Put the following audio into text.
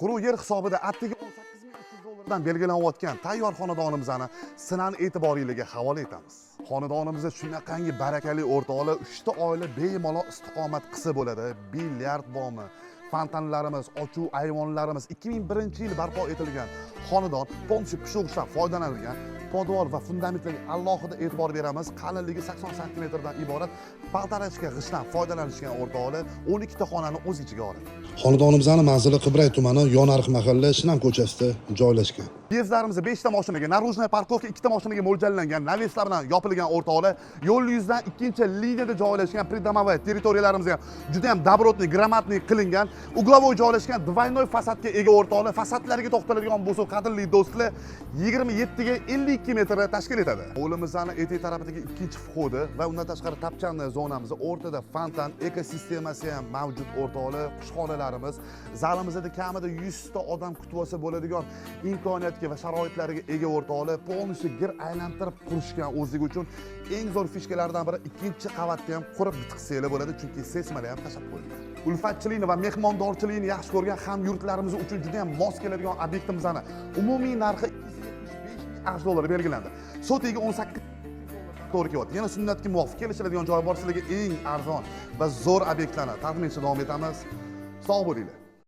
Quruq yer hisobida atigi 18 300 dollardan belgilanayotgan tayyor xonadonimizni sizlarni e'tiboringizga havola etamiz. Xonadonimizda shunaqangi barakali, o'rtoqlar, 3 ta oila bemalol istiqomat qilsa bo'ladi. Bilyard bormi, fontanlarimiz, ochuv ayvonlarimiz. 2001-yil barpo etilgan xonadon полностью pishiq g'ishtdan foydalanilgan. Podvol va fundamentlarga alohida e'tibor beramiz. Qalinligi 80 santimetrdan iborat полторашка g'ishtdan foydalanishgan, o'rtoqlar, 12 ta xonani o'z ichiga oladi. Xonadonimizni manzili Qibray tumani, Yonariq mahalla, Shinam ko'chasida joylashgan. Въезд larimiz 5 ta mashinaga, наружная парковка 2 ta mashinaga mo'ljallangan, навес lar bilan yopilgan, o'rtoqlar. Yo'l yuzidan ikkinchi liniyada joylashgan придомовая territoriyalarimiz ham juda ham добротный, грамотный qilingan. Угловой joylashgan, двойной fasadga ega, o'rtoqlar. Fasadlarga to'xtaladigan bo'lsak, qadrli do'stlar, 27 ga 52 metr tashkil etadi. Hovlimizni etak tarafidagi ikkinchi вход i va undan tashqari tapchani zonamiz, o'rtada fontan, ekosistemasi ham mavjud, o'rtoqlar, qushxonalarimiz, zalimizda kamida 100 ta odam kutib olsa bo'ladigan imkoniyatga va sharoitlarga ega, o'rtoqlar. Полностью gir aylantirib qurishgan o'zligi uchun eng zo'r фишка lardan biri, ikkinchi qavatda ham qurib bitqizsanglar bo'ladi, chunki seysmalar ham tashlab qo'yilgan. Ulfatchilikni va mehmondorchilikni yaxshi ko'rgan hamyurtlarimiz uchun juda ham mos keladigan obyektimizni umumiy narxi 275 ming AQSh dollari belgilandi. Sotiga 18 to'g'ri kelyapti. Yana sunnatga muvofiq kelishiladigan joyi bor. Sizlarga eng arzon va zo'r obyektlarni taqdim etishda davom etamiz. Sog' bo'linglar.